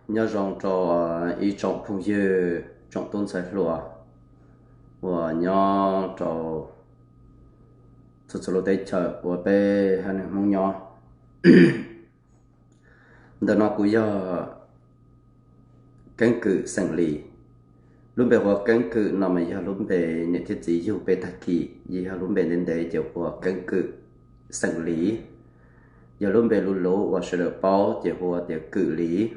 Nyob zoo rau ib tsoom phooj ywg, tsoom tub ntxhais hluas uas nyob rau txhua txhua lub teb chaws uas peb haiv neeg Hmoob nyob. Ntawm no kuv yog Keeb Kwm xeem Lis. Lub npe hu ua Keeb Kwm no mas yog lub npe niam thiab txiv yug peb tag kis, yog lub npe ntev ntev ces hu ua Keeb Kwm xeem Lis. Yog lub npe luv luv uas sawv daws paub ces hu ua tias Kwm Lis.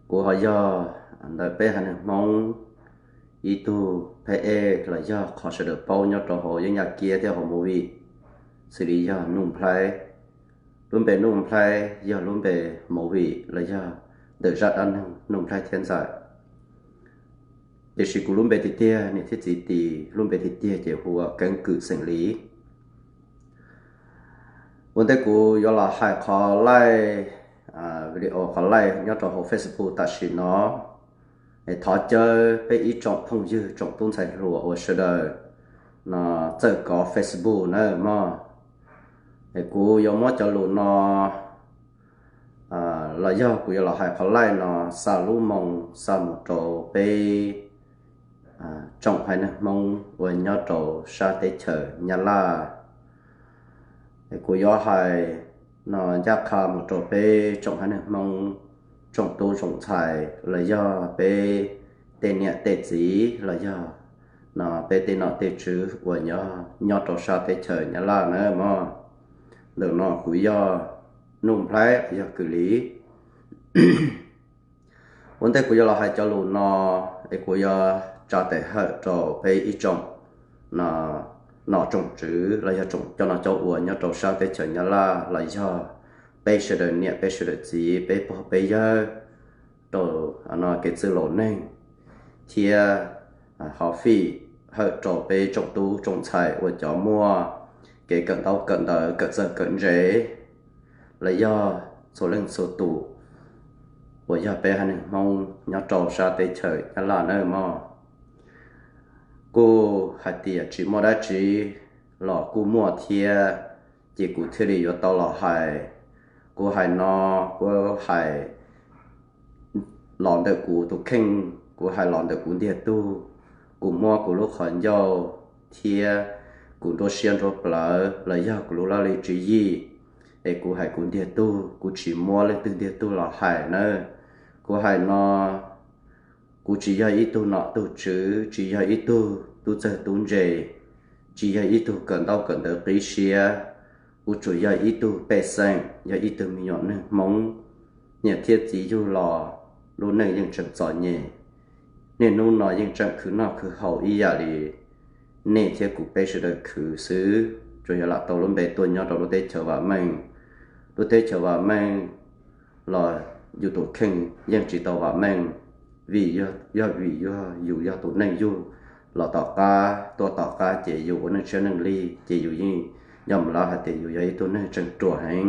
Kuv ho yog ntawm peb haiv neeg Hmoob ib tug phab ej los yog qhov sawv daws paub nyob rau hauv yeeb yaj kiab thiab hauv movie, xws li yog Nuj Nplhaib. Lub npe Nuj Nplhaib yog lub npe movie los yog ntawm zaj dab neeg Nuj Nplhaib thiab Ntxawm. Tiam sis kuv lub npe tiag tiag, niam thiab txiv tis lub npe tiag tiag ces hu ua Keeb Kwm xeem Lis. Ua ntej kuv yuav los hais qhov live, video qhov live nyob rau hauv Facebook tam sim no, es thov caw peb ib tsoom phooj ywg tsoom tub ntxhais hluas uas sawv daws no txawj kov Facebook na mog. Es kuv yuav muab cov lus no los yog kuv yuav los hais qhov live no xa lub moo xa mus rau peb tsoom haiv neeg Hmoob uas nyob rau sab teb chaws Nyab Laj. Es kuv yuav hais no ncaj qha mus rau peb tsoom haiv neeg Hmoob, tsoom tub tsoom ntxhais los yog peb tej niam tej txiv los yog no peb tej nom tej tswv uas nyob rau sab teb chaws Nyab Laj na mog. Ntawm no kuv yog Nuj Nplhaib los yog Kwm Lis. Ua ntej kuv yuav los hais cov lus no, es kuv yuav tsa tes hawm rau peb ib tsoom nom tsoom tswv los yog tsoom cov nom cov ua nyob rau sab teb chaws Nyab Laj los yog peb sawv daws niam peb sawv daws txiv peb pog peb yawg rau no kev txwj laus neeg thiab ho fij hawm rau peb tsoom tub tsoom ntxhais uas cov muaj kev kawm ntaub kawm ntawv kawm txawj kawm ntse los yog txhua leej txhua tus uas yog peb haiv neeg Hmoob nyob rau sab teb chaws Nyab Laj na mog. Kuj hais tias tsis muaj dab tsi los kuj muaj thiab, ces kuv thiaj li yuav tau los hais. Kuv hais no, kuv hais los ntawm kuv tus kheej, kuv hais los ntawm kuv ntiag tug, kuv muab kuv lub qhov ncauj thiab kuv nruab siab nruab plawv los yog kuv lub laj lim tswv yim, es kuv hais kuv ntiag tug, kuv tsis muab leej twg ntiag tug los hais nawb. Kuv hais no, kuv tsis yog ib tug nom tug tswv, tsis yog ib tug tub txawg tub ntse, tsis yog ib tug kawm ntaub kawm ntawv qib siab. Kuv tsuas yog ib tug pej xeem, yog ib tug me nyuam neeg Hmoob, niam thiab txiv yug los lub neej yeej tseem txom nyem. Niaj hnub no yeej tseem khwv noj khwv haus ib yam li nej thiab kuv peb sawv daws khwv xwb, tsuas yog lam tau lub npe tuaj nyob rau lub teb chaws vam meej. Lub teb chaws vam meej los yus tus kheej yeej tsis tau vam meej, vim yog vim yog yus yog tus neej yug los tom qab tuaj tom qab ces yus ua neej tshiab neej lig ces yus yeej yog mus lawv hais tias yus yog ib tug neeg tseem ruam heev.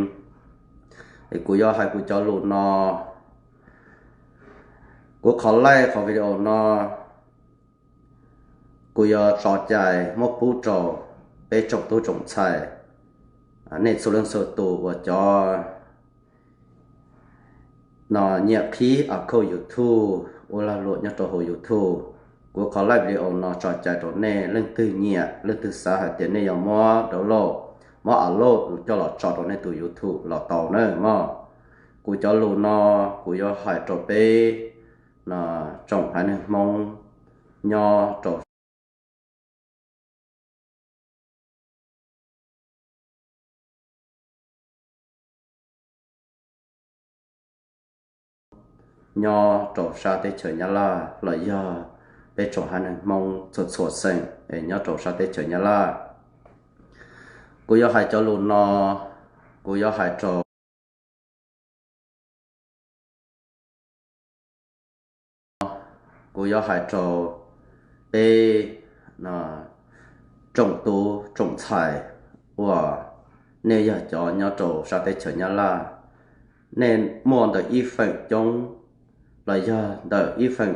Es kuv yuav hais kuv cov lus no, kuv qhov live qhov video no kuv yuav tso cai muab pub rau peb tsoom tub tsoom ntxhais, nej txhua leej txhua tus uas cov no nyiam qhib account YouTube, ua lag luam nyob rau hauv YouTube. Kuv qhov live video no tso cai rau nej, leej twg nyiam leej twg xav hais tias nej yuav muab download, muab upload coj los tso rau nej tus YouTube los tau na mog. Kuv cov lus no kuv yuav hais rau peb no tsoom haiv neeg Hmoob nyob rau nyob rau sab teb chaws Nyab Laj los yog peb tsoom haiv neeg Hmoob txhua txhua xeem es nyob rau sab teb chaws Nyab Laj. Kuv yuav hais cov lus no, kuv yuav hais rau kuv yuav hais rau peb tsoom tub tsoom ntxhais uas nej yog cov nyob rau sab teb chaws Nyab Laj, nej muaj ntawm ib feem coob los yog ntawm ib feem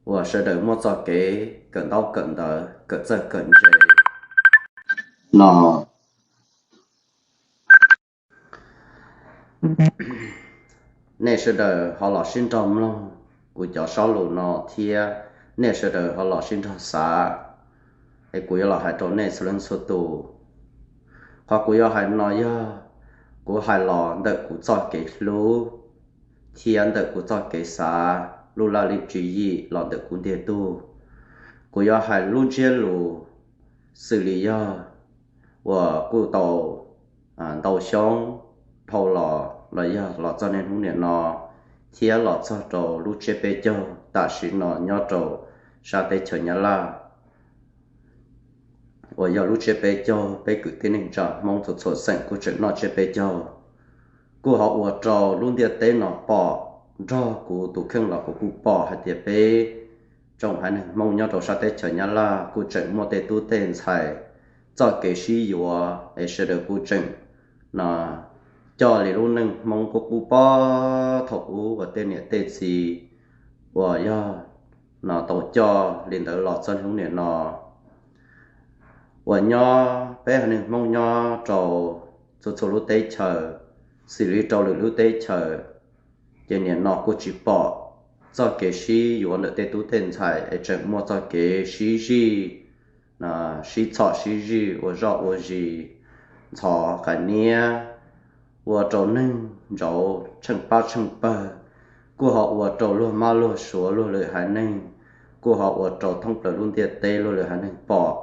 uas sawv daws muaj txoj kev kawm ntaub kawm ntawv kawm txawj kawm ntse no Nej sawv daws ho los sib nrog mloog kuv cov sob lus no thiab nej sawv daws ho los sib nrog xav, es kuv yuav los hais rau nej txhua leej txhua tus. Qhov kuv yuav hais no yog kuv hais los ntawm kuv txoj kev hlub thiab ntawm kuv txoj kev xav, lub laj lim tswv yim los ntawm kuv ntiag tug. Kuv yuav hais lub ntsiab lus xws li yog uas kuj tau ntau xyoo dhau los los yog los txog niaj hnub niam no, thiab los txog rau lub tsiab peb caug tam sim no nyob rau sab teb chaws Nyab Laj, uas yog lub tsiab peb caug peb kwv tij neej tsa Hmoob txhua txhua xeem kuj tseem noj tsiab peb caug. Kuj ho ua rau lub ntiaj teb no pom, nrog kuv tus kheej los kuv kuj pom hais tias peb tsoom haiv neeg Hmoob nyob rau sab teb chaws Nyab Laj kuj tseem muaj tej tub tej ntxhais txoj kev sib yuav es sawv daws kuj tseem no coj li lub neej Hmoob qub qub pob thaum ub uas tej niam tej txiv uas yog no tau coj li ntawd los txog hnub niam no. Uas nyob peb haiv neeg Hmoob nyob rau txhua txhua lub teb chaws, xws li rau lwm lub teb chaws, ces niam no kuj tsis pom txoj kev sib yuav ntawm tej tub tej ntxhais es tseem muaj txoj kev sib zij, sib txhom sib zij ua zoj ua zis, ntxhov qas niab, ua rau neeg ntsauv tsheej pab tsheej pawg, kuj ho ua rau luag mab luag suav luag lwm haiv neeg, kuj ho ua rau thoob plaws lub ntiaj teb luag lwm haiv neeg pom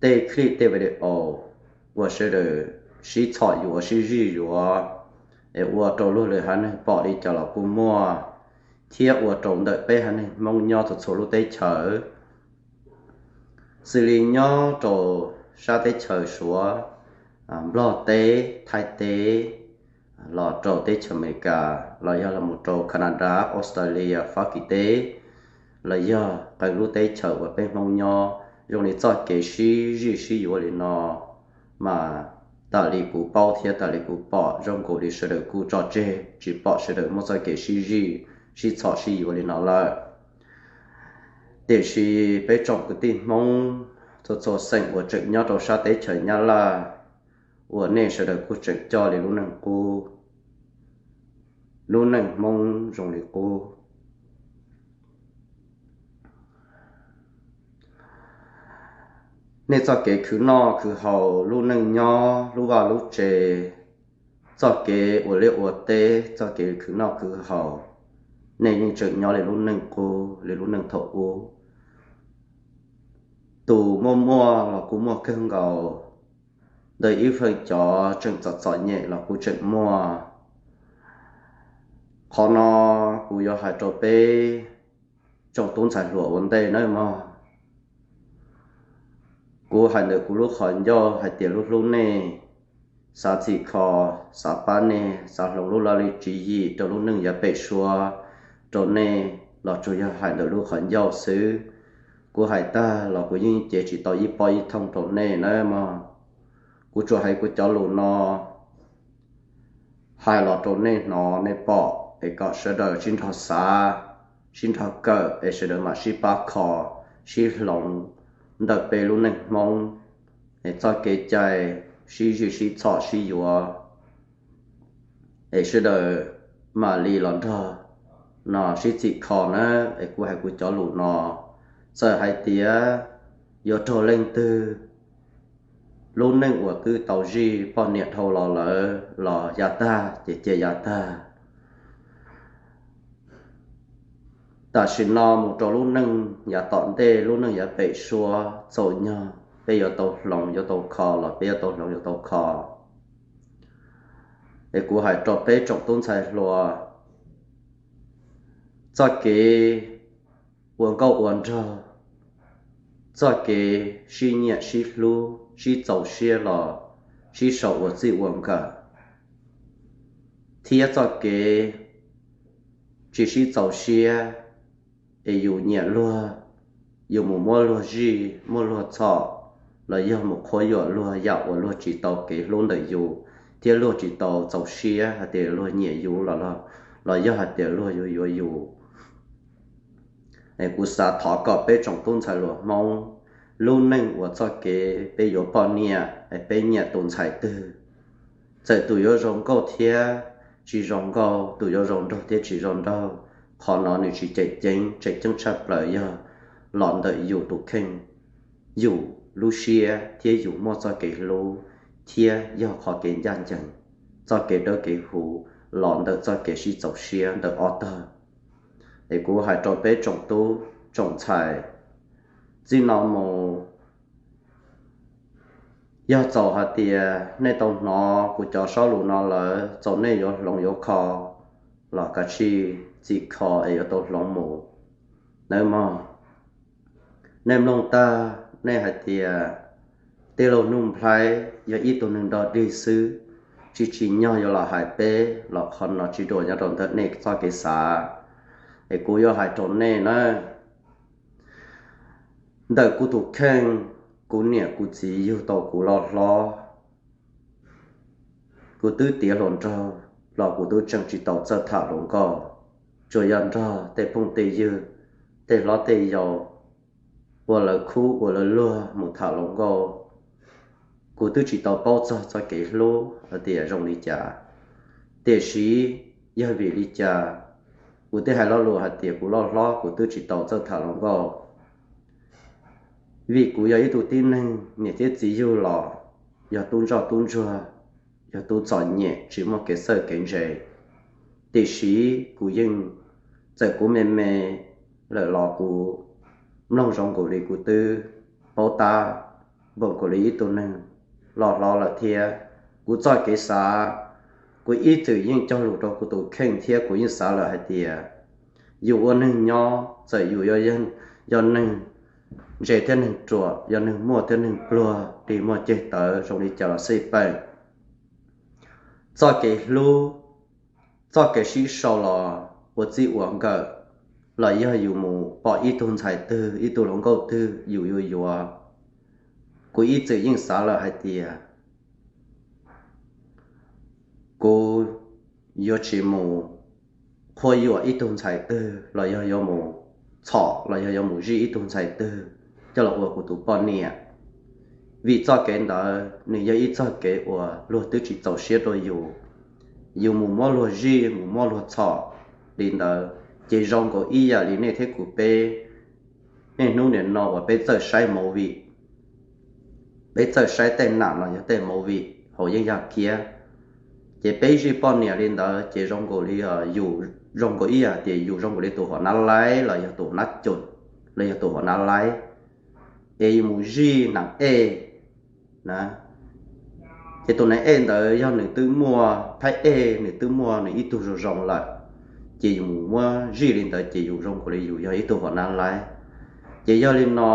tej clip tej video uas sawv daws sib txhom yuav sib zij yuav, es ua rau luag lwm haiv neeg pom li cas los kuj muaj, thiab ua rau ntawm peb haiv neeg Hmoob nyob txhua txhua lub teb chaws, xws li nyob rau sab teb chaws Suav, Nplog teb, Thaib teb, los rau teb chaws Amelikas, los yog los mus rau Canada, Australia, Fab Kis teb, los yog qee lub teb chaws uas peb Hmoob nyob, zoo li txoj kev sib zij sib yuav li no mas tam li kuv paub thiab tam li kuv pom zoo nkaus li sawv daws kuj tso tseg tsis pom sawv daws muaj txoj kev sib zij, sib txhom sib yuav li no lawm. Tiam sis peb tsoom kwv tij Hmoob txhua txhua xeem uas tseem nyob rau sab teb chaws Nyab Laj, uas nej sawv daws kuj tseem coj li lub neej qub, lub neej Hmoob zoo li qub. Nej txoj kev khwv noj khwv haus, lub neej nyob lub vaj lub tsev, txoj kev ua liaj ua teb, txoj kev khwv noj khwv haus, nej yeej tseem nyob li lub neej qub li lub neej thaum ub. Tus muaj muaj los kuj muaj kawg nkaus, ntawm ib feem cov tseem txom txom nyem los kuj tseem muaj. Qhov no kuv yuav hais rau peb tsoom tub ntxhais hluas ua ntej nawb mog. Kuv hais ntawm kuv lub qhov ncauj hais tias hlub hlub nej, xav txhim kho, xav pab nej, xav hloov lub laj lim tswv yim rau lub neej yav pem suab rau nej los tsuas yog hais ntawm lub qhov ncauj xwb. Kuv hais tag los kuv yeej cev tsis tau ib pob ib thooj rau nej nawb mog. Kuv tsuas hais kuv cov lus no hais los rau nej hnov nej pom es kom sawv daws sib nrog xav, sib nrog kawm es sawv daws mam sib pab kho, sib hloov ntawm peb lub neej Hmoob es txoj kev cai sib zij sib txhom sib yuav es sawv daws mam li los nrog no sib txhim kho na. Es kuv hais kuv cov lus no, txawm hais tias yuav raug leej twg, lub neej uas twb tau zij poj niam dhau los lawm los yav tag ces cia yav tag. Tam sim no mus rau lub neej yav tom ntej, lub neej yav pem suab txaus nyog peb yuav tau hloov yuav tau kho los peb yuav tau hloov yuav tau kho. Es kuv hais rau peb tsoom tub ntxhais hluas, txoj kev ua nkauj ua nraug, txoj kev sib nyiam sib hlub sib txaus siab los sib sau ua txij ua nkawm, thiab txoj kev tsis sib txaus siab es yus nyiam luag, yus mus muab luag zij muab luag txhom, los yog mus qhuab yuam luag yam uas luag tsis tau kev hlub ntawm yus, thiab luag tsis tau txaus siab hais tias luag nyiam yus los, los yog hais tias luag yuav yuav yus. Es kuv xav thov kom peb tsoom tub ntxhais hluas Hmoob, lub neej uas txoj kev peb yuav poj niam es peb nyiam tus ntxhais twg, txawm tus yuav zoo nkauj thiab tsis zoo nkauj, tus yuav zoo nraug thiab tsis zoo nraug. Qhov no nws tsis tseem ceeb, tseem ceeb tshaj plaws yog los ntawm yus tus kheej, yus lub siab thiab yus muaj txoj kev hlub, thiab yog qhov kev ncaj ncees, txoj kev dawb kev huv los ntawm txoj kev sib txaus siab ntawm ob tog. Es kuv hais rau peb tsoom tub tsoom ntxhais, txij no mus, yog txaus hais tias nej tau hnov kuv cov sob lus no lawm, txaus nej yuav hloov yuav kho los kav tsij txim kho es yuav tau hloov mus nawb mog. Nej mloog tag nej hais tias tij laug Nuj Nplhaib yog ib tug neeg nrog dig xwb, tsis tsim nyog yuav los hais peb los qhov no tsis dua nyob rau ntawm nej txoj kev xav. Es kuv yuav hais rau nej na, ntawm kuv tus kheej, kuv niam kuv txiv yug tau kuv loj hlob, kuv twb tiav hluas nraug los kuv twb tseem tsis tau txawj tham hluas nkauj, tsuas yog nrog tej phooj tej ywg, tej hlob tej yau, ua lawv khub ua lawv luag mus tham hluas nkauj. Kuv twb tsis tau paub txog txoj kev hlub hais tias zoo li cas. Tiam sis yog vim li cas kuv thiaj hais lo lus hais tias kuv loj hlob kuv twb tsis tau txawj tham hluas nkauj? Vim kuv yog ib tug tib neeg niam thiab txiv yug los yog tub ntsoj tub ntsuag, yog tub txom nyem tsis muaj kev txawj kev ntse. Tiam sis kuv yeej, txawm kuv me me lawm los kuv mloog zoo nkaus li kuv twb paub tab npaum nkaus li ib tug neeg loj hlob lawm thiab. Kuv txoj kev xav, kuv ib txwm yeej cog lus rau kuv tus kheej thiab kuv yeej xav lawm hais tias yus ua neeg nyob, txawm yus yog neeg ntse thiab neeg ruam, yog neeg muaj thiab neeg pluag, dig muaj ceg tawv zoo li cas los xij peem, txoj kev hlub, txoj kev sib sau los ua txij ua nkawm, los yog yus mus pom ib tug ntxhais twg ib tug hluas nkauj twg yus yuav yuav, kuv ib txwm yeej xav lawm hais tias kuv yuav tsis mus qhuab yuam ib tug ntxhais twg los yog yuav mus txhom los yog yuav mus zij ib tug ntxhais twg coj los ua kuv tus poj niam. Vim txoj kev ntawd nws yog ib txoj kev uas luag twb tsis txaus siab rau yus. Yus mus muab luag zij mus muab luag txhom li ntawd, ces zoo nkaus ib yam li nej thiab kuv peb niaj hnub nim no uas peb txawj saib movie, peb txawj saib tej nam los yog tej movie hauv yeeb yaj kiab, ces peb zij poj niam li ntawd ces zoo nkaus li yus, zoo nkaus ib yam tias yus zoo nkaus li tus huam nab laib los yog tus nab cum los yog tus huam nab laib, es yus mus zij nam ej na, ces tus nam ej ntawd yog nws twb muaj phab ej, nws twb muaj nws ib tug zoo zoo lawm, ces yus mus muab zij li ntawd ces yus zoo nkaus li yus yog ib tug huam nab laib. Ces yog li no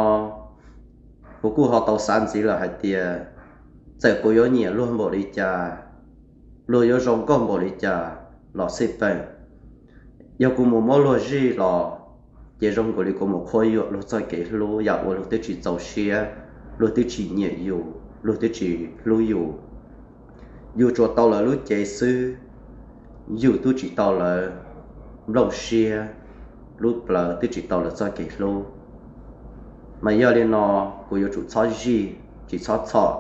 kuv kuj ho tau xav ntxiv lawm hais tias txawm kuv yuav nyiam luag npaum li cas, luag yuav zoo nkauj npaum li cas los xij peem, yog kuv mus muab luag zij los, ces zoo nkaus li kuv mus qhuab yuam luag txoj kev hlub, yam uas luag twb tsis txaus siab, luag twb tsis nyiam yus, luag twb tsis hlub yus. Yus tsuas tau lawv lub cev xwb, yus twb tsis tau lawv nplooj siab, lub plawv twb tsis tau lawv txoj kev hlub. Mas yog li no kuv yuav tsum txhob zij, tsis txhob txhom.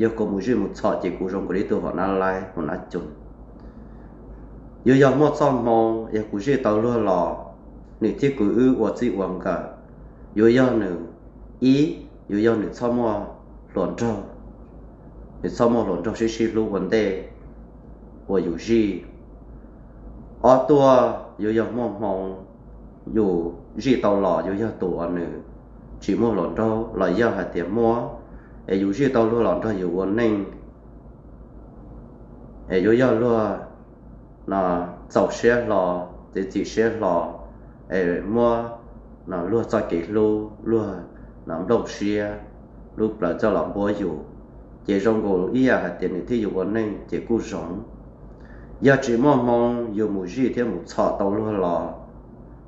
Yog kuv mus zij mus txhom ces kuv zoo nkaus li tus huam nab laib huam nab cum. Yuav yog muaj txoj hmoo yog kuv zij tau luag los, nws thiab kuv wb ua txij ua nkawm, yuav yog nws, ib, yuav yog nws txhob muaj hluas nraug, nws txhob muaj hluas nraug sib sib hlub ua ntej uas yus zij. Ob tuaj, yuav yog muaj hmoo yus zij tau los yuav yog tus uas nws tsis muaj hluas nraug los yog hais tias muaj, es yus zij tau luag los nrog yus ua neej, es yuav yog luag txaus siab hlo, txiav txim siab hlo, es muab luag txoj kev hlub, luag nplooj siab, lub plawv coj los npuab yus, ces zoo nkaus ib yam hais tias nws thiab yus ua neej ces kuj zoo. Yog tsis muaj hmoo yus mus zij thiab mus txhom tau luag los,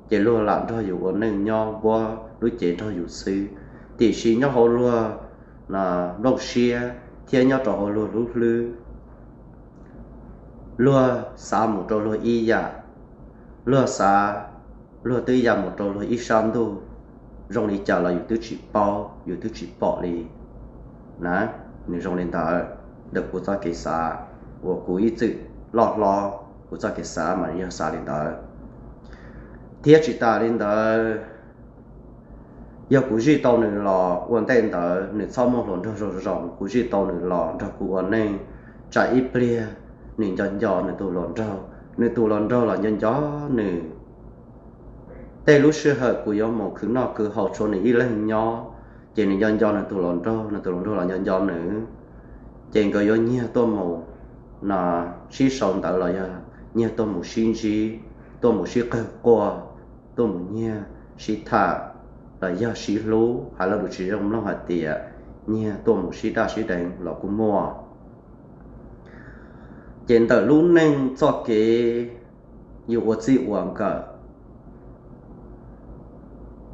ces luag lam nrog yus ua neej nyob npuab lub cev nrog yus xwb, tiam sis nyob hauv luag nplooj siab thiab nyob rau hauv luag lub hlwb, luag xav mus rau luag ib yam, luag xav, luag twb ya mus rau luag ib sab ntuj, zoo li cas los yus twb tsis paub, yus twb tsis pom li na. Nws zoo li ntawd ntawm kuv txoj kev xav uas kuv ib txwm loj hlob Kuv txoj kev xav mas yog xav li ntawd. Thiab tsis tas li ntawd, yog kuv zij tau nws los ua ntej ntawd nws txhob muaj hluas nraug zoo zoo, kuv zij tau nws los nrog kuv ua neej, tsam ib pliag nws nco nco nws tus hluas nraug, nws tus hluas nraug los nco nco nws. Tej lub sij hawm kuv yuav mus khwv noj khwv haus tshuav nws ib leeg nyob, ces nws nco nco nws tus hluas nraug, nws tus hluas nraug los nco nco nws, ces nkawd yuav nyiag tuaj mus no sib sau ntawv los yog nyiag tuaj mus sib ntsib, tuaj mus sib qawg quaj, tuaj mus nyiag sib tham los yog sib hlub, hais lo lus tsis zoo mloog hais tias nyiag tuaj mus sib daj sib deev los kuj muaj. Ces ntawm lub neej txoj kev yus ua txij ua nkawm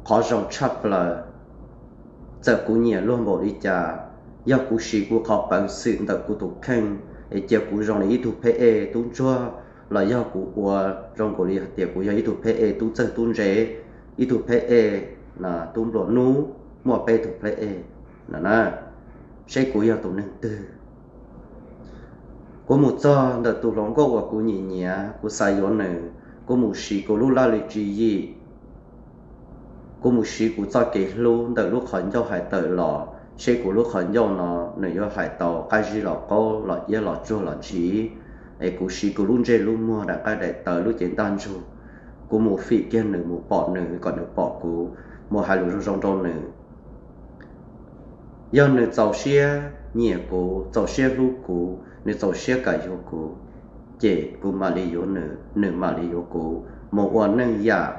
qhov zoo tshaj plaws, txawm kuv nyiam luag npaum li cas, yog kuv siv kuv qhov peev xwm ntawm kuv tus kheej es cia kuv zoo li ib tug pheb ej tub ntsuag, los yog kuv ua zoo nkaus li hais tias kuv yog ib tug pheb ej tub txawg tub ntse, ib tug pheb ej tub nplua nuj, muaj peb tug pheb ej no na, seb kuv yog tus neeg twg. Kuv mus txog ntawm tus hluas nkauj uas kuv nyiam nyiam, kuv xav yuav nws, kuv mus siv kuv lub laj lim tswv yim, kuv mus siv kuv txoj kev hlub ntawm lub qhov ncauj hais tawm los, seb kuv lub qhov ncauj no nws yuav hais tau qab zib los qaub los iab los tsuag los ntshiv, es kuv siv kuv lub ntsej lub muag daim qaib daim tawv lub cev ntaj ntsug, kuv mus fim kiag nws mus pom nws kom nws pom kuv, mus hais lus zoo zoo rau nws. Yog nws txaus siab nyiam kuv, txaus siab hlub kuv, nws txaus siab kam yuav kuv, ces kuv mam li yuav nws, nws mam li yuav kuv, mus ua neej yam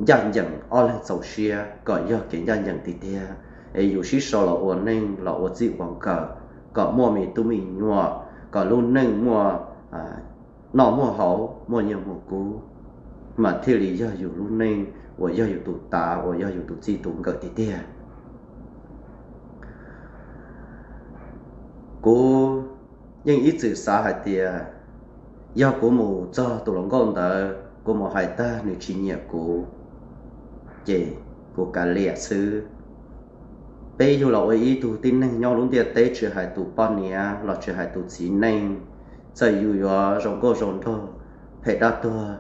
ncaj ncees, ob leeg txaus siab kom yog kev ncaj ncees tiag tiag, es yus sib sau los ua neej los ua txij ua nkawm, kom muaj me tub me nyuam, kom lub neej muaj noj muaj haus, muaj nyiaj muaj kub, mas thiaj li yog yus lub neej uas yog yus tus tav, uas yog yus tus txij tus nkawm tiag tiag. Kuv yeej ib txwm xav hais tias yog kuv mus txog tus hluas nkauj ntawd, kuv mus hais tag nws tsis nyiam kuv, ces kuv kav liam xwb. Peb yug los ua ib tug tib neeg nyob lub ntiaj teb, tsis hais tus poj niam los tsis hais tus txiv neej, txawm yus yuav zoo nkauj zoo nraug, phem dab tuag,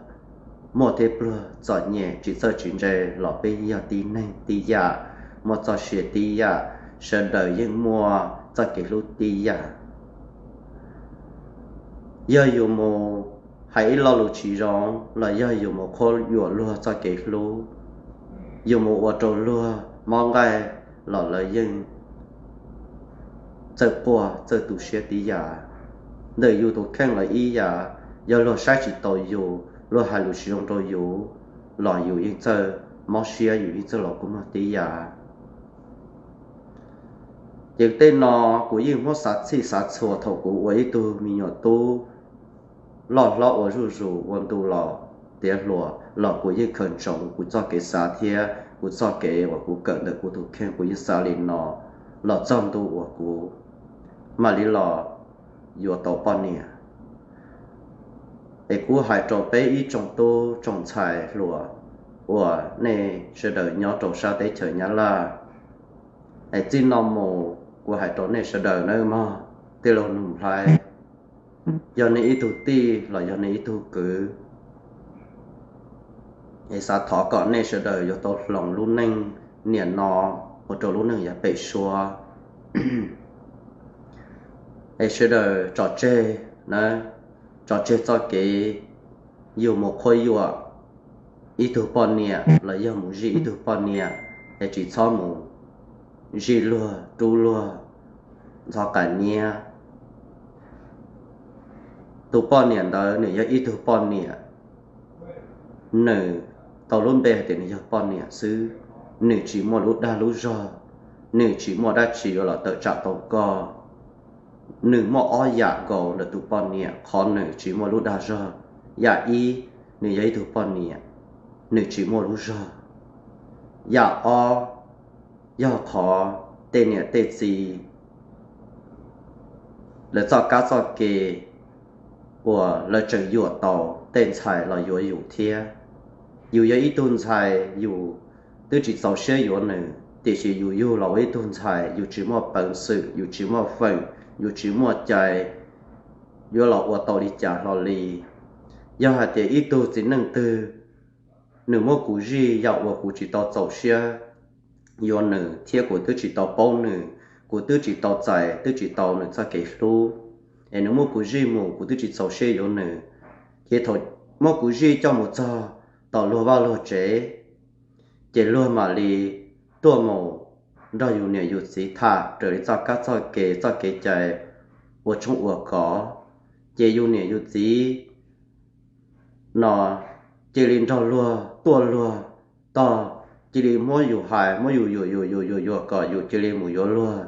muaj thiab pluag, txom nyem tsis txawj tsis ntse, los peb yog tib neeg tib yam, muaj txoj sia tib yam, sawv daws yeej muaj txoj kev hlub tib yam. Yog yus mus hais ib lo lus tsis zoo los yog yus mus qhuab yuam luag txoj kev hlub, yus mus ua rau luag mob nqaij los lawv yeej txawj quaj txawj tu siab tib yam. Ntawm yus tus kheej los ib yam, yog luag saib tsis taus yus, luag hais lus tsis zoo rau yus los yus yeej txawj mob siab, yus yeej txawj los kua muag tib yam. Ces tej no kuv yeej muab xav txhij xav txhua thaum kuv ua ib tug me nyuam tub loj hlob ua zuj zus ua ntu los tiav hluas los kuv yeej khaws ntsoov kuv txoj kev xav thiab kuv txoj kev uas kuv kawm ntawm kuv tus kheej, kuv yeej xav li no los txog ntu uas kuv mam li los yuav tau poj niam. Es kuv hais rau peb ib tsoom tub tsoom ntxhais hluas uas nej sawv daws nyob rau sab teb chaws Nyab Laj, es txij no mus kuv hais rau nej sawv daws nawb mog, tij laug Nus Nplhaib, yog nej ib tug tij los yog nej ib tug kwv, es xav thov kom nej sawv daws yuav tau hloov lub neej niam no ua rau lub neej yav pem suab. Es sawv daws tso tseg na, tso tseg txoj kev yus mus qhuab yuam ib tug poj niam los yog mus zij ib tug poj niam, es tsis txhob mus zij luag rub luag ntxhov qas nyiab. Tus poj niam ntawd nws yog ib tug poj niam, nws tau lub npe hais tias nws yog poj niam xwb, nws tsis muaj lub dag lub zog, nws tsis muaj dab tsi yuav los tawm tsam tau koj. Nws muaj ob yam nkaus ntawm tus poj niam, qhov nws tsis muaj lub dag zog. Yam ib, nws yog ib tug poj niam, nws tsis muaj lub zog. Yam ob, yog qhov tej niam tej txiv lawv txoj kab txoj ke uas lawv tseem yuam tau tej ntxhais los yuav yus thiab. Yus yog ib tug ntxhais, yus twb tsis txaus siab yuav nws, tiam sis yus yug los ua ib tug ntxhais, yus tsis muaj peev xwm, yus tsis muaj feem, yus tsis muaj cai, yuav los ua tau li cas hlo li. Yog hais tias ib tug txiv neej twg nws muab kuv zij yam uas kuv tsis tau txaus siab yuav nws thiab kuv twb tsis tau paub nws, kuv twb tsis tau txais twb tsis tau nws txoj kev hlub, es nws muab kuv zij mus kuv twb tsis txaus siab yuav nws, ces thaum muab kuv zij coj mus txog tom luag vaj luag tsev, ces luag mam li tuaj mus nrog yus niam yus txiv tham raws li txoj kab txoj kev txoj kev cai ua tshoob ua kos, ces yus niam yus txiv no cia li nrog luag tuaj luag tog, cia li muab yus hais muab yus yuam yuam yuam yuam yuam kom yus cia li mus yuav luag,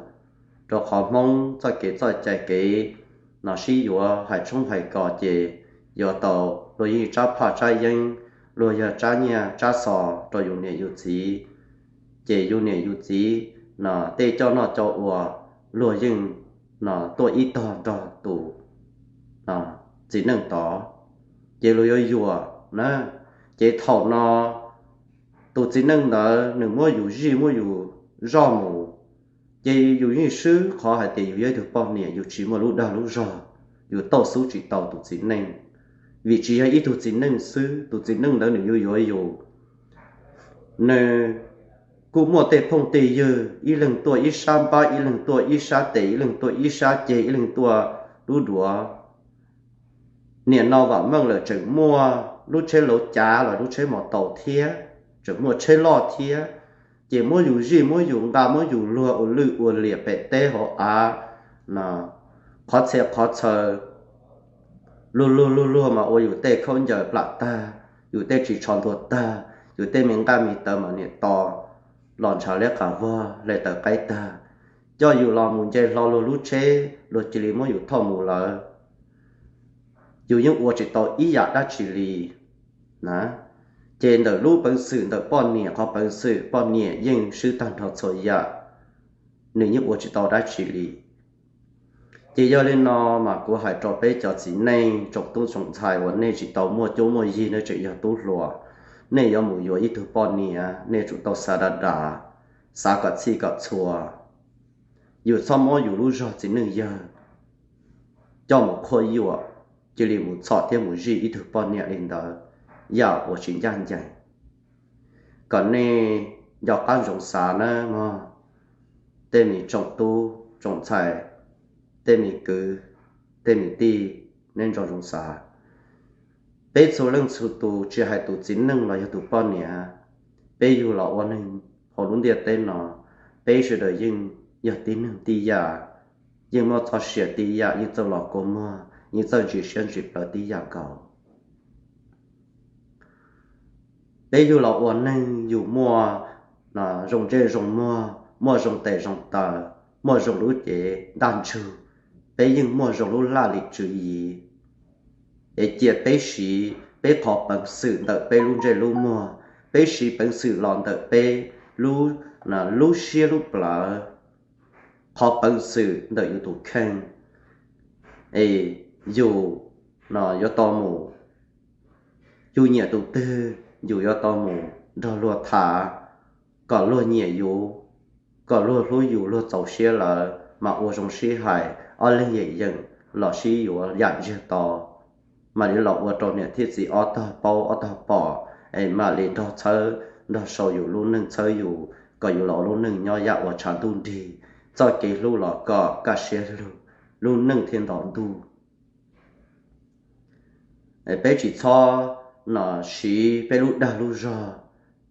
rau qhov Hmoob txoj kev txoj cai kev no sib yuav hais tshoob hais kos ces yuav tau, luag yeej tsab phaj tsab yeeb, luag yog tsab nyiaj tsab xos rau yus niam yus txiv, ces yus niam yus txiv no tej coj noj coj ua luag yeej no tuaj ib tog nrog tus txiv neej tod, ces luag yuav yuam na. Ces thaum no tus txiv neej ntawd nws muab yus zij muab yus zoj mus, ces yus yeej swb qhov hais tias yus yog ib tug poj niam yus tsis muaj lub dag lub zog, yus tauj xub tsis tau tus txiv neej, vim tsis yog ib tug txiv neej xwb tus txiv neej ntawd nws yuav yuav yus, nws kuj muaj tej phooj tej ywg ib leeg tuaj ib sab npab ib leeg tuaj ib sab tes ib leeg tuaj ib sab ceg ib leeg tuaj lub duav. Nim no vam meej lawm tseem muaj lub tsheb lauv cav los lub tsheb mos taus thiab, tseem muaj tsheb loj thiab, ces muab yus zij muab yus nqa muab yus luag ua lwj ua liam pem teb hauv av, qhov txhia qhov txhaws, luag luag luag luag mas ua yus tej khaub ncaws plam tag, yus tej ris tsho ntuag tag, yus tej me nqaj me tawv mas niam to los ntshav liab qas vog hle tawv qaib tag, coj yus los mus nce hlo luag lub tsheb luag cia li muab yus thauj mus lawm. Yus yeej ua tsis tau ib yam dab tsi li na. Ces ntawm lub peev xwm ntawm poj niam qhov peev xwm poj niam yeej swb tag nrho txhua yam, nws yeej ua tsis tau dab tsi li. Ces yog li no mas kuv hais rau peb cov txiv neej tsoom tub tsoom ntxhais uas nej tsis tau muaj cuab muaj yig nej tseem yog tub hluas, nej yuav mus yuav ib tug poj niam nej tsum tau xav dav dav, xav kom txhij kom txhua. Yus txhob muab yus lub zog txiv neej yawg coj mus qhuab yuam, cia li mus txhom thiab mus zij ib tug poj niam li ntawd, yam uas tsis ncaj ncees. Kom nej nco qab ntsoov xav nawb mog, tej me tsoom tub tsoom ntxhais, tej me kwv, tej me tij, nej nco ntsoov xav. Peb txhua leej txhua tus tsis hais tus txiv neej los yog tus poj niam, peb yug los ua neeg hauv lub ntiaj teb no, peb sawv daws yeej yog tib neeg tib yam, yeej muaj txoj sia tib yam, yeej txawj los kua muag, yeej txawj ntsim siab ntsim plawv tib yam nkaus. Peb yug los ua neeg yus muaj zoo ntsej zoo muag, muaj zoo tes zoo taw, muaj zoo lub cev ntaj ntsug, peb yeej muaj zoo lub laj lim tswv yim. Es cia peb siv peb qhov peev xwm ntawm peb lub ntsej lub muag, peb siv peev xwm los ntawm peb lub siab lub plawv, qhov peev xwm ntawm yus tus kheej, es yus no yuav tau mus, yus nyiam tus twg yus yuav tau mus nrog luag tham, kom luag nyiam yus, kom luag hlub yus luag txaus siab lawm mas ua zoo sib hais ob leeg yeem yeem los sib yuav yam ntsiag to, mam li los ua rau niam thiab txiv ob tog paub ob tog pom, es mam li nrog txhawb nrog sau yus lub neej txhawb yus kom yus los ua lub neej nyob yam uas tshav ntuj nrig, txoj kev hlub los kom kaj siab lug, lub neej thiaj nto ntuj. Peb tsis txhob no siv peb lub dag lub zog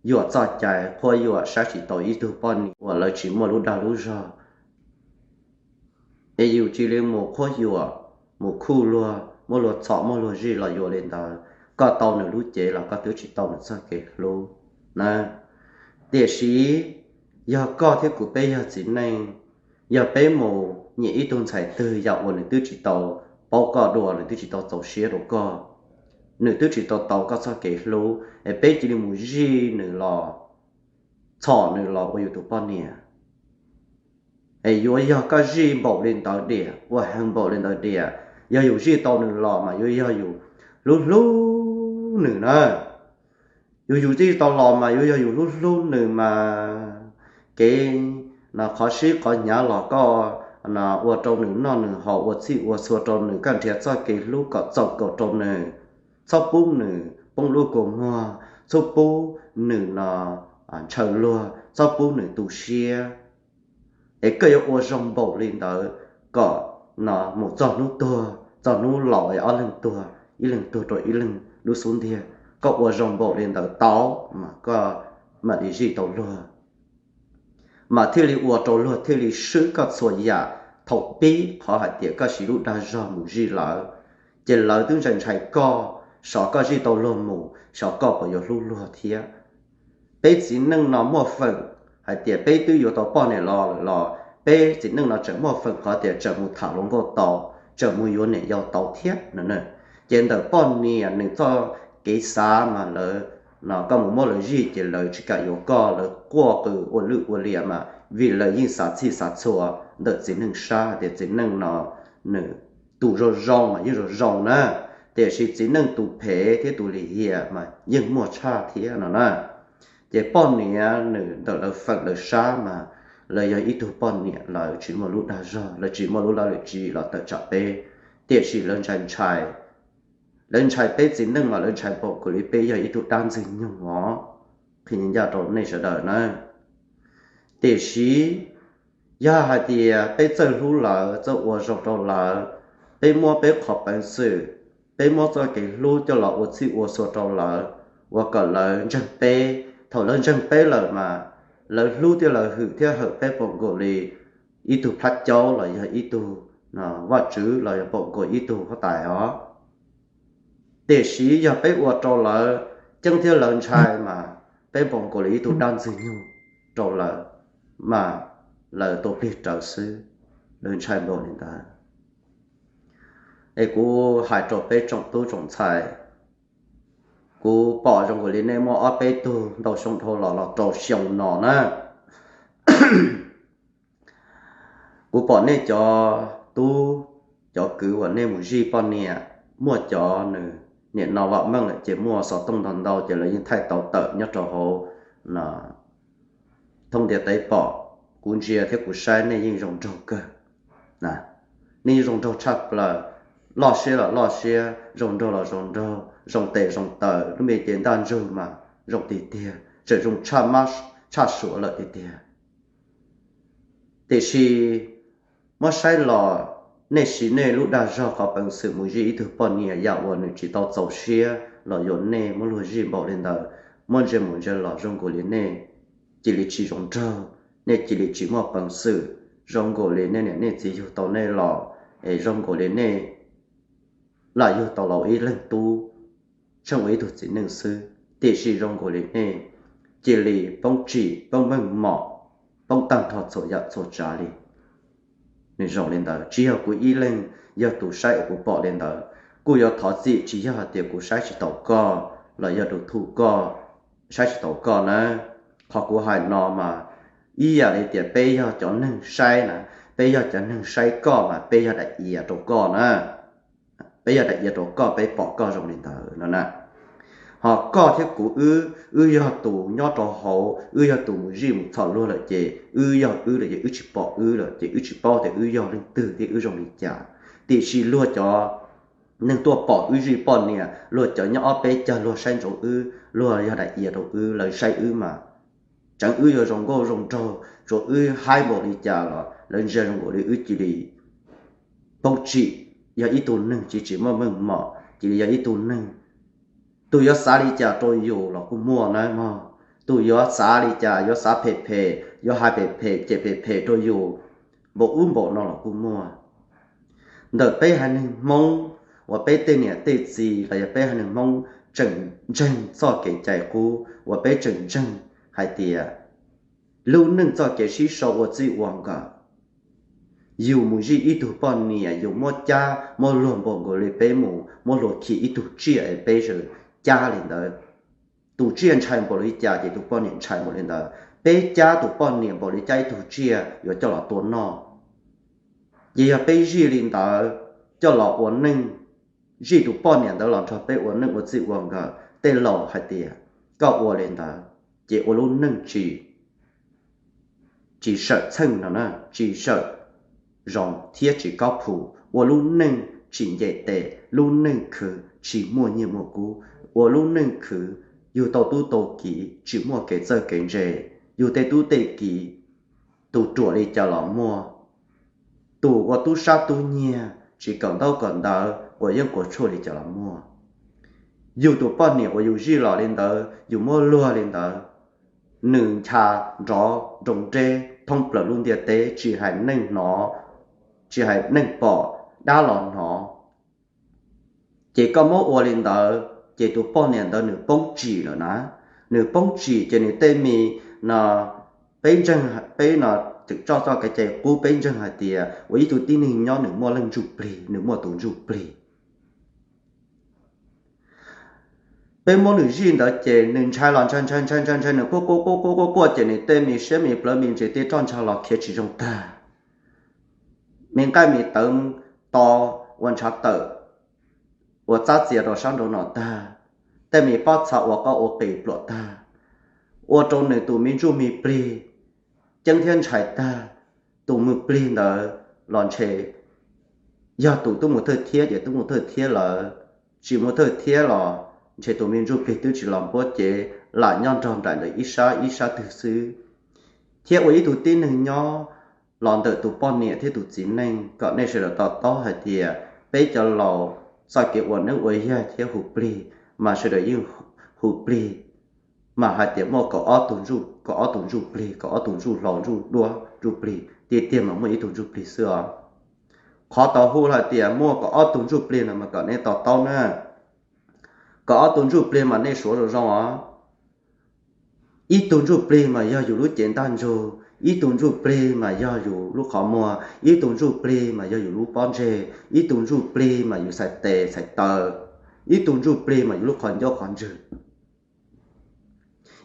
yuam txoj cai qhuab yuam saib tsis taus ib tug poj niam uas lawv tsis muaj lub dag lub zog. Es yus cia li mus qhuab yuam, mus khuj luag, muab luag txhom muab luag zij los yuav li ntawd, koj tau nws lub cev los koj twb tsis tau nws txoj kev hlub na. Tiam sis yog koj thiab kuv peb yog txiv neej, yog peb mus nyiam ib tug ntxhais twg yam uas nws twb tsis tau paub koj dua, nws twb tsis tau txaus siab rau koj, nws twb tsis tau tau koj txoj kev hlub, es peb cia li mus zij nws los, txhom nws los ua yus tus poj niam, es yuav yog koj zij npaum li ntawd diam, ua heev npaum li ntawd diam. Yog yus zij tau nws los mas yuav yog yus hlub hlub nws na. Yus yus zij tau los mas yuav yog yus hlub hlub nws mas, kev no qhov sib qhov hnyav los koj ua rau nws noj nws haus, ua txhij ua txhua rau nws, koj nrhiav txoj kev hlub kom txaus nkaus rau nws, txhob pub nws poob lub kua muag, txhob pub nws no ntshaw luag, txhob pub nws tu siab. Es koj yuav ua zoo npaum li ntawd kom no mus txog hnub tuag, txog hnub laus es ob leeg tuag, ib leeg tuag rau ib leeg lub xub ntiag, koj ua zoo npaum li ntawd tau mas koj mam li zij tau luag, mas thiaj li ua rau luag thiaj li swb koj txhua yam. Thaum pib qhov hais tias koj siv lub dag zog mus zij lawv, ces lawv twb ntshai ntshai koj, xyov koj zij tau luag mus xyov koj puas yuav hlub luag thiab. Peb txiv neej no muaj feem hais tias peb twb yuav tau poj niam los lawm los peb txiv neej no tseem muaj feem qhov tias tseem mus tham hluas nkauj tau, tseem mus yuav niam yau tau thiab no. Ces ntawm poj niam nws txoj kev xav mas lawv no koj mus muab lawv zij ces lawv tsis kam yuav koj, lawv quaj qw ua lwj ua liam mas vim lawv yeej xav txhij xav txhua ntawm txiv neej sab hais tias txiv neej no nws tus zoo zoo mas yeej zoo zoo na, tiam sis txiv neej tus phem thiab tus lim hiam mas yeej muaj tshaj thiab no na. Ces poj niam nws ntawm lawv feem lawv sab mas lawv yog ib tug poj niam lawv tsis muaj lub dag zog, lawv tsis muaj lub laj lim tswv yim los tawm tsam peb, tiam sis lawv ntshai ntshai, lawv ntshai peb txiv neej mas lawv ntshai npaum nkaus li peb yog ib tug dab ntxwg nyoog os, qhia ncaj rau nej sawv daws na. Tiam sis yog hais tias peb txawj hlub lawv, txawj ua zoo rau lawv, peb muab peb qhov peev xwm, peb muab txoj kev hlub coj los ua txhij ua txhua rau lawv, ua kom lawv ntseeg peb. Thaum lawv ntseeg peb lawm mas lawv hlub thiab lawv hwm thiab hawm peb npaum nkaus li ib tug plab caub los yog ib tug vaj tswv los yog npaum nkaus ib tug huab tais os. Tiam sis yog peb ua rau lawv ceeb thiab lawv ntshai mas peb npaum nkaus li ib tug dab ntxwg nyoog rau lawv, mas lawv tua plig rawv xwb, lawv ntshai npaum li ntawd. Es kuv hais rau peb tsoom tub tsoom ntxhais, kuv pom zoo nkaus li nej muaj ob peb tug ntau xyoo dhau los los rau xyoo no na. Kuv pom nej cov tub, cov kwv uas nej mus zij poj niam, muaj cov nws niam no vam meej lawm ces muaj xov tooj ntau ntau ces lawv yeej thaij tau tawm nyob rau hauv thoob ntiaj teb pom. Kuv ntsia thiab kuv saib nej yeej zoo nraug kawg. Nej yeej zoo nraug tshaj plaws, loj siab los loj siab, zoo nraug los zoo nraug, zoo tes zoo taw, lub me cev ntaj ntsug mas zoo tiag tiag, tseem zoo tshaj mab tshaj suav lawm tiag tiag. Tiam sis muab saib los nej siv nej lub dag zog qhov peev xwm mus zij ib tug poj niam yam uas nws tsis tau txaus siab los yuav nej muab luag zij npaum li ntawd, muab ntsia mus ntsia los zoo nkaus li nej cia li tsis zoo nraug, nej cia li tsis muaj peev xwm, zoo nkaus li nej niam nej txiv yug tau nej los, es zoo nkaus li nej lam yug tau los ib leeg tub, tsheej ua ib tug txiv neej xwb, tiam sis zoo nkaus li nej cia li poob tsim poob meej mom, poob tag nrho txhua yam txhua tsav li. Nws zoo li ntawd tsis yog kuv ib leeg yog tus saib es kuv pom li ntawd, kuj yuav thov txim tsis yog hais tias kuv saib tsis taus koj los yog du thum koj, saib tsis taus koj na. Qhov kuv hais no mas ib yam li tias peb yog cov neeg saib na, peb yog cov neeg saib koj mas peb yog daim iav rau koj na. Peb yog daim iav rau koj, peb pom koj zoo li ntawd no na. Ho koj thiab kuv wb, wb yog tus nyob rau hauv, wb yog tus mus zij mus txhom luag lawm ces wb yog wb lawm ces wb tsis pom wb lawm ces wb tsis paub tias wb yog leej twg thiab wb zoo li cas. Tiam sis luag cov neeg tuaj pom wb zij poj niam, luag cov nyob ob peb caug luag saib ntsoov wb, luag yog daim iav rau wb, lawv saib wb mas tseev wb yuav zoo nkauj zoo nraug, tsuas wb haib npaum li cas los lawv ntsia zoo nkaus li wb cia li poob tsim, yog ib tug neeg tsis tsis muaj meej mom, cia li yog ib tug neeg, tus yuav xav li cas rau yus los kuj muaj na mog. Tus yuav xav li cas, yuav xav phem phem, yuav hais phem phem cem phem phem rau yus npaum ub npaum no los kuj muaj. Ntawm peb haiv neeg Hmoob uas peb tej niam tej txiv los yog peb haiv neeg Hmoob tseem ntseeg txoj kev cai qub uas peb tseem ntseeg hais tias lub neej txoj kev sib sau ua txij ua nkawm, yus mus zij ib tug poj niam yus muab cab muab luag npaum nkaus li peb mus muab hlua khi ib tug tsiaj es peb sawv cab li ntawd. Tus tsiaj ntshai npaum li cas ces tus poj niam ntshai npaum li ntawd. Peb cab tus poj niam npaum li cab ib tug tsiaj yuav coj los tua noj. Ces yog peb zij li ntawd coj los ua neej, zij tus poj niam ntawd los nrog peb ua neej ua txij ua nkawm, tej laus hais tias koj ua li ntawd ces ua lub neej tsis, tsis sawm txheej no na, tsis sawm zoo thiab tsis koob phu, ua lub neej tsis nce tes, lub neej khwv tsis muaj nyiaj muaj kub, ua lub neej khwv yug tau tub tau kiv tsis muaj kev txawj kev ntse, yug tej tub tej kiv tus ruam li cas los muaj, tus ua tub sab tub nyiag tsis kawm ntaub kawm ntawv quav yeeb quav tshuaj li cas los muaj. Yus tus poj niam uas yus zij los li ntawd, yus muab luag li ntawd, nws ncha nrov nroo nreb thoob plaws lub ntiaj teb, tsis hais neeg hnov, tsis hais neeg pom, dab los hnov. Ces koj muab ua li ntawd ces tus poj niam ntawd nws poob tsim lawm na. Nws poob tsim ces nws tej me no, peb ntseeg, peb no tseem tso txoj kev cai qub, peb ntseeg hais tias ua ib tug tib neeg nyob nws muaj leej ntsuj plig, nws muaj tus ntsuj plig. Peb muab nws zij ntawd ces nws ntshai los ntshai ntshai ntshai ntshai ntshai, nws quaj quaj quaj quaj quaj quaj ces nws tej me siab me plawv me ntsis tej roj ntsha los khiav tsis zoo tag. Me nqaij me tawv to ua ntshav tawm, ua txab txias rau sab nraud no tag. Tej me pob txha ua qoj ua qis pluam tag, ua rau nws tus me ntsuj me plig ceeb thiab ntshai tag. Tus me plig ntawd los ntshe yog tus twb mus thawj thiab ces twb mus thawj thiab lawm, tsis mus thawj thiab los ntshe tus me ntsuj plig twb tsis los npuab ces lam nyob nrog nraim ntawm ib sab ib sab twg xwb. Thiab ua ib tug tib neeg nyob los ntawm tus poj niam thiab tus txiv neej kom nej sawv daws to taub hais tias peb cov laus txoj kev ua neeb ua yaig thiab hu plig mas sawv daws yeej hu plig, mas hais tias muaj kaum ob tug ntsuj, kaum ob tug ntsuj plig, kaum ob tug ntsuj hlau ntsuj duab ntsuj plig, tiag tiag mas muaj ib tug ntsuj plig xwb os. Qhov tau hu hais tias muaj kaum ob tug ntsuj plig no mas kom nej to taub na. Kaum ob tug ntsuj plig mas nej suav zoo zoo os. Ib tug ntsuj plig mas yog yus lub cev ntaj ntsug, ib tug ntsuj plig mas yog yus lub qhov muag, ib tug ntsuj plig mas yog yus lub pob ntseg, ib tug ntsuj plig mas yus xaiv tes xaiv taw, ib tug ntsuj plig mas yus lub qhov ncauj qhov ntswg,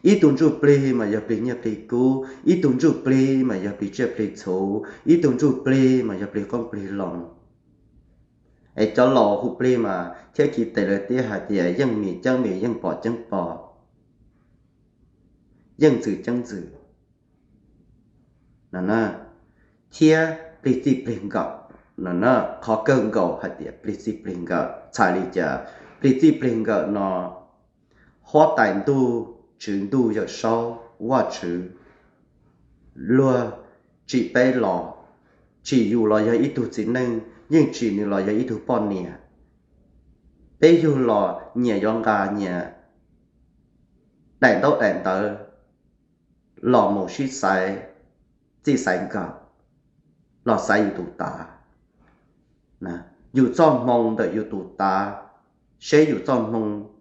ib tug ntsuj plig mas yog plig nyiaj plig kub, ib tug ntsuj plig mas yog plig tsiaj plig txhu, ib tug ntsuj plig mas yog plig qoob plig loo. Es cov laus hu plig mas thiab kiv tes lawv thiaj hais tias yeej mis ceeb mis, yeej pom ceeb pom, yeej ntxwm ceeb ntxwm no na. Thiab plig txij plig nkawm no na, qhov kawg nkaus hais tias plig txij plig nkawm txhais li cas? Plig txij plig nkawm no, huab tais ntuj, tswv ntuj, yawm saub, Vajtswv, luag tsim peb los, tsim yus los yog ib tug txiv neej, yeej tsim nws los yog ib tug poj niam. Peb yug los nyias yuav nqa nyias daim ntaub daim ntawv los mus sib xaiv txij xaiv nkawm, los xaiv yus tus tav. Yus txoj hmoo ntawm yus tus tav, seb yus txoj hmoo,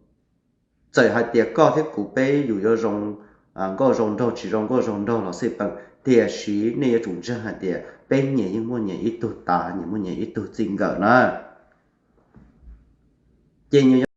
txawm hais tias koj thiab kuv peb yus yuav zoo nkauj zoo nraug tsis zoo nkauj zoo nraug los xij peem, tiam sis nej yuav tsum ntseeg hais tias peb nyias yeej muaj nyias ib tug tav, nyias muaj nyias ib tug txij nkawm na. Ces nyias